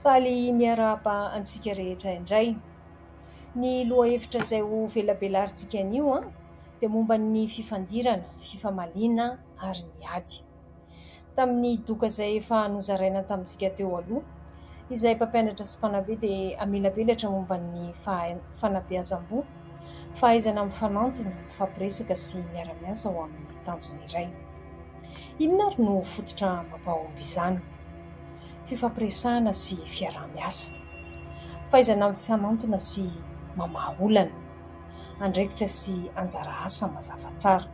Faly miarahaba antsika rehetra indray. Ny lohahevitra izay ho velabelarintsika anio dia momba ny fifandirana, fifamaliana ary ny ady. Tamin'ny doka izay efa nozaraina tamintsika teo aloha, izay mpampianatra sy mpanabe dia hamelabelatra momba ny fanabeazam-boho, fahaizana mifanantona, mifampiresaka sy miara-miasa ho amin'ny tanjona iray. Inona ary no fototra mampahomby izany? Fifampiresahana sy fiaraha-miasa. Fahaizana mifanantona sy mamaha olana. Andraikitra sy anjara asa mazava tsara.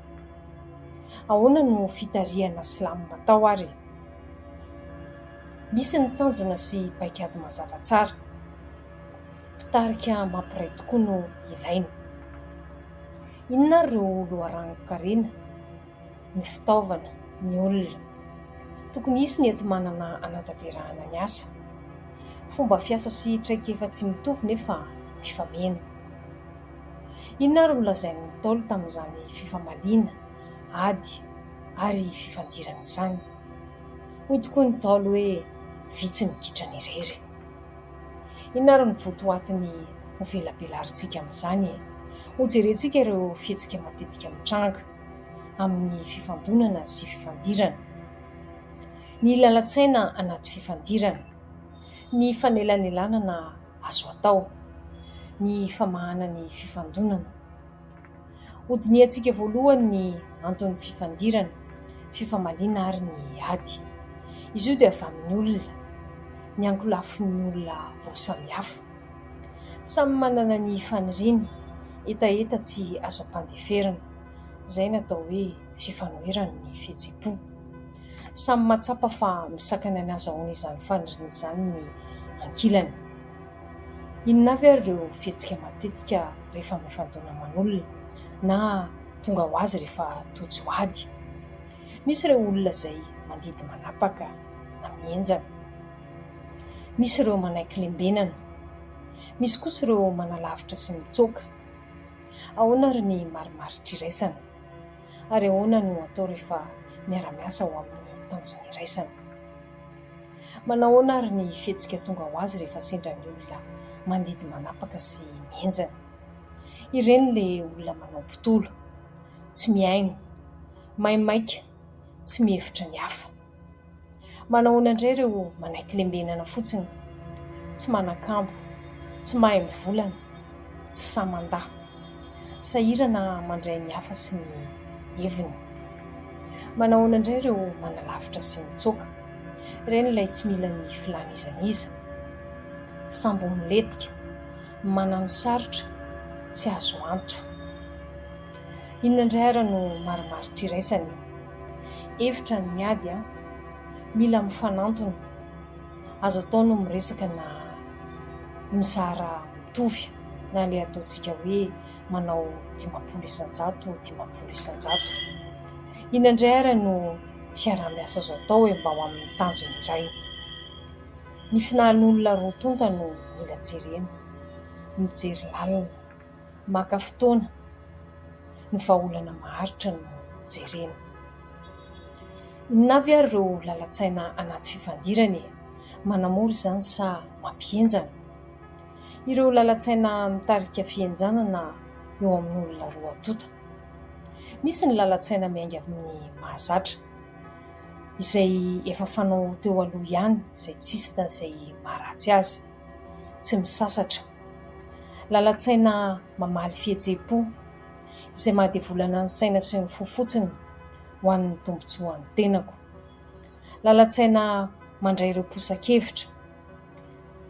Ahoana no fitarihana slam atao ary e? Misy ny tanjona sy paikady mazava tsara. Mpitarika mampiray tokoa no ilaina. Inona ary ireo loharanon-karena, ny fitaovana, ny olona? Tokony hisy ny enti-manana hanatanterahana ny asa. Fomba fiasa sy traikefa tsy mitovy nefa mifameno. Inona ary no lazain'ny Ntaolo tamin'izany fifamaliana, ady ary fifandirana izany? Hoy tokoa ny Ntaolo hoe vitsy ny kitrany irery. Inona ary no votoatiny hovelabelarintsika amin'izany e? Hojerentsika ireo fihetsika matetika mitranga amin'ny fifandonana sy fifandirana. Ny lalan-tsaina anaty fifandirana. Ny fanelanelanana azo atao. Ny famahana ny fifandonana. Hodinihantsika voalohany ny anton'ny fifandirana, fifamaliana ary ny ady. Izy io dia avy amin'ny olona, ny ankolafin'ny olona roa samihafa. Samy manana ny faniriany, hetaheta tsy azo ampandeferina. Izay no atao hoe fifanoheran'ny fihetseham-po. Samy mahatsapa fa misakana ny hazahoana izany faniriana izany ny ankilany. Inona avy ary ireo fihetsika matetika rehefa mifandona aman'olona na tonga ho azy rehefa tojo ady? Misy ireo olona izay mandidy manapaka na mihenjana. Misy ireo manaiky lembenana. Misy kosa ireo manalavitra sy mitsoaka. Ahoana ary ny marimaritra iraisana? Ary ahoana no atao rehefa miara-miasa ho amin'ny tanjona iraisana? Manao ahoana ary ny fihetsika tonga ho azy rehefa sendra ny olona mandidy manapaka sy mihenjana? Ireny le olona manao mpitolo, tsy mihaino, maimaika, tsy mihevitra ny hafa. Manao ahoana indray ireo manaiky lembenana fotsiny, tsy manan-kambo, tsy mahay mivolana, tsy sahy mandà. Sahirana mandray ny hafa sy ny heviny. Manao ahoana indray ireo manalavitra sy mitsoaka? Ireny ilay tsy mila ny filàn'iza n'iza. Sambo milentika, manano sarotra, tsy azo anto. Inona indray ary no marimaritra iraisana e? Hevitra ny miady an! Mila mifanantona. Azo atao no miresaka na mizara mitovy na ilay ataontsika hoe manao 50%, 50%. Inona indray ary no fiaraha-miasa azo atao e mba ho amin'ny tanjona iray? Ny finan'olona roa tonta no mila jerena. Mijery lalina. Maka fotoana. Ny vahaolana maharitra no jerena. Inona avy ary ireo lalan-tsaina anaty fifandirana e? Manamora izany sa mampihenjana? Ireo lalan-tsaina mitarika fihenjanana eo amin'olona roa tonta. Misy ny lalan-tsaina miainga amin'ny mahazatra, izay efa fanao teo aloha ihany, izay tsisy izay maharatsy azy. Tsy misasatra. Lalan-tsaina mamaly fihetseham-po, izay mahadevolana ny saina sy ny fo fotsiny ho an'ny tombontsoan'ny tenako. Lalan-tsaina mandray ireo posa-kevitra.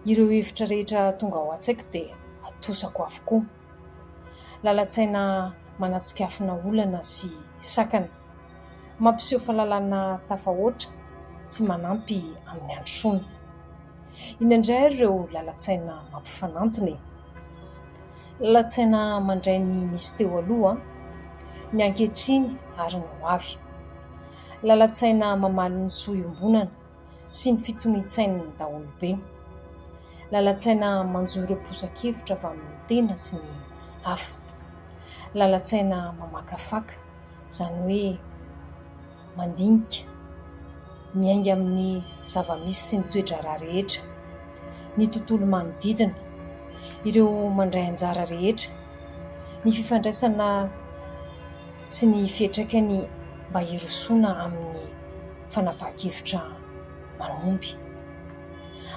Ireo hevitra rehetra tonga ao an-tsaiko dia atosako avokoa. Lalan-tsaina manatsikafona olana sy sakana. Mampiseho fahalalana tafahoatra tsy manampy amin'ny handrosoana. Inona indray ary ireo lalan-tsaina mampifanantona e? Lalan-tsaina mandray ny nisy teo aloha, ny ankehitriny ary ny ho avy. Lalan-tsaina mamaly ny soa iombonana sy ny fitonian-tsain'ny daholobe. Lalan-tsaina manjo ireo poza-kevitra avy amin'ny tena sy ny hafa. Lalan-tsaina mamakafaka, izany hoe mandinika, miainga amin'ny zava-misy sy ny toe-draharaha rehetra. Ny tontolo manodidina, ireo mandray anjara rehetra, ny fifandraisana sy ny fiantraikany mba hirosoana amin'ny fanapahan-kevitra mahomby.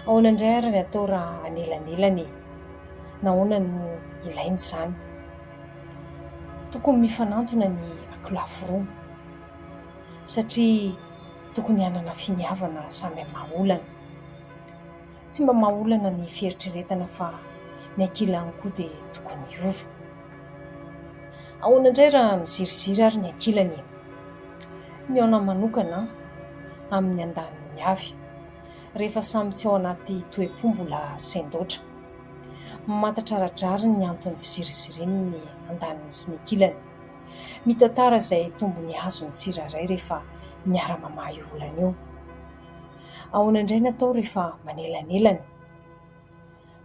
Ahoana indray ary ny atao raha anelanelana e? Nahoana no ilaina izany? Tokony mifanantona ny ankolafy roa satria tokony hanana finiavana samy hamaha olana. Tsy mba maha olana ny fieritreretana fa ny ankilany koa dia tokony hiova. Ahoana indray raha miziriziry ary ny ankilany e? Mihaona manokana amin'ny andaniny avy, rehefa samy tsy ao anaty toe-po mbola sendoatra. Mamantatra ara-drariny ny anton'ny fiziriziriany ny andaniny sy ny ankilany. Mitantara izay tombony azony tsirairay rehefa miara-mamaha io olana io. Ahoana indray ny atao rehefa manelanelana?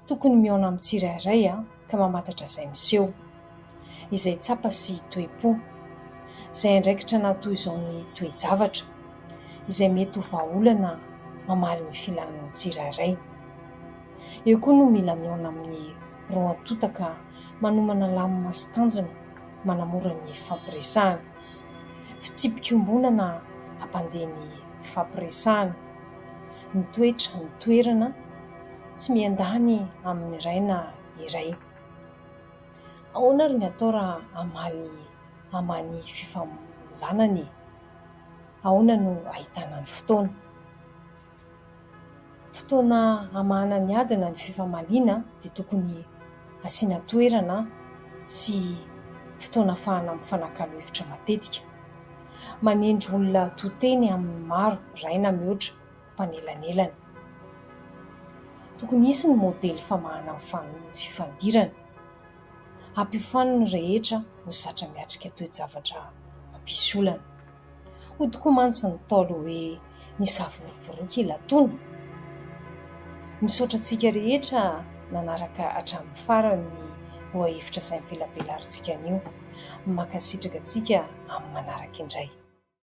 Tokony mihaona amin'ny tsirairay ka mamantatra izay miseho, izay tsapa sy toe-po, izay andraikitra na toy izao ny toe-javatra, izay mety ho vahaolana mamaly ny filan'ny tsirairay. Eo koa no mila mihaona amin'ny roa tonta ka manomana lamina sy tanjona manamora ny fampiresahana. Fitsipi-piombonana hampandeha ny fampiresahana. Ny toetra, ny toerana, tsy miandany amin'ny iray na iray. Ahoana ary ny atao raha hamaly hamaha ny fifanolanana e? Ahoana no ahitana ny fotoana? Fotoana hamahana ny ady na ny fifamaliana dia tokony asiana toerana sy fotoana ahafahana mifanakalo hevitra matetika. Manendry olona to teny amin'ny maro iray na mihoatra mpanelanelana. Tokony hisy ny modely famahana ny fifandirana. Hampiofano ny rehetra ho zatra miatrika toe-javatra mampisy olana. Hoy tokoa mantsy ny Ntaolo hoe ny savorovoroka ilatoana. Misaotra antsika rehetra nanaraka hatramin'ny farany ny lohahevitra izay novelabelarintsika anio. Mankasitraka antsika amin'ny manaraka indray.